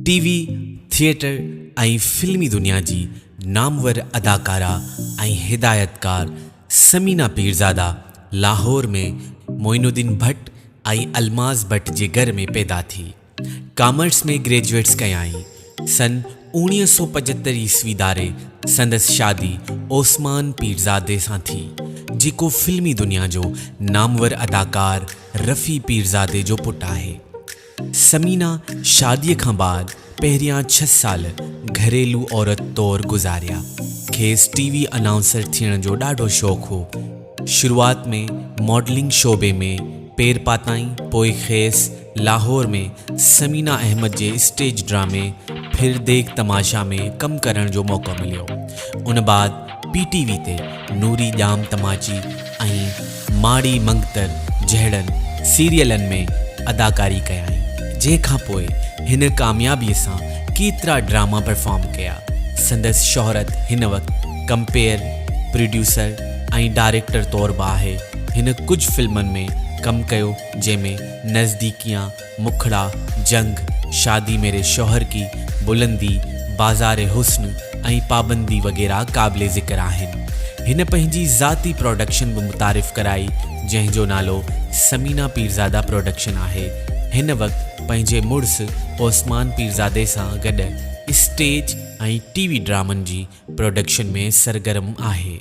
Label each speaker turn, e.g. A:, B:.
A: ٽي V, theatre ۽ فلمي دنيا جي نامور اداڪارا ۽ هدايتڪار ثمينه پيرزاده لاهور ۾ معين الدين ڀٽ ۽ الماس ڀٽ جي گهر ۾ پيدا ٿي. ڪامرس ۾ گريجوئيٽس ڪيائين. سن 1975 عيسوي ڌاري سندس شادي عثمان پيرزادي سان ٿي، جيڪو فلمي دنيا جو نامور اداڪار رفيع پيرزادي جو پٽ آهي. ثمينه شاديء کان بعد پهريان ڇهه سال گهريلو عورت طور گذاريا. کيس ٽي وي انائونسر ٿيڻ جو ڏاڍو شوق هو. شروعات ۾ ماڊلنگ شعبي ۾ پير پاتائين پوء کيس لاهور ۾ ثمينه احمد جي اسٽيج ڊرامي ڦر ديک تماشا ۾ ڪم ڪرڻ جو موقعو مليو. ان بعد پي ٽي وي تي نوري ڄام تماچي ۽ ماڙي منگتر جهڙن سيريلن ۾ اداڪاري ڪيائين، جنهن کان پوء هن ڪاميابي سان ڪيترا ڊراما پرفارم ڪيا. سندس شهرت هن وقت ڪمپيئر، پروڊيوسر ۽ ڊائريڪٽر طور به آهي. هن ڪجهه فلمن ۾ ڪم ڪيو، جنهن ۾ نزديڪيان، مکڙا، جنگ، شادي ميري شوهر ڪي، بلندي، بازار حسن ۽ پابندي وغيره قابل ذڪر آهن. هن پنهنجي ذاتي پراڊڪشن به متعارف ڪرائي جنهن جو نالو ثمينه پيرزاده پراڊڪشن آهي. هن وقت پنهنجي مڙس عثمان پيرزادي سان گڏ اسٽيج ۽ ٽي وي ڊرامن جي پراڊڪشن ۾ سرگرم آهي.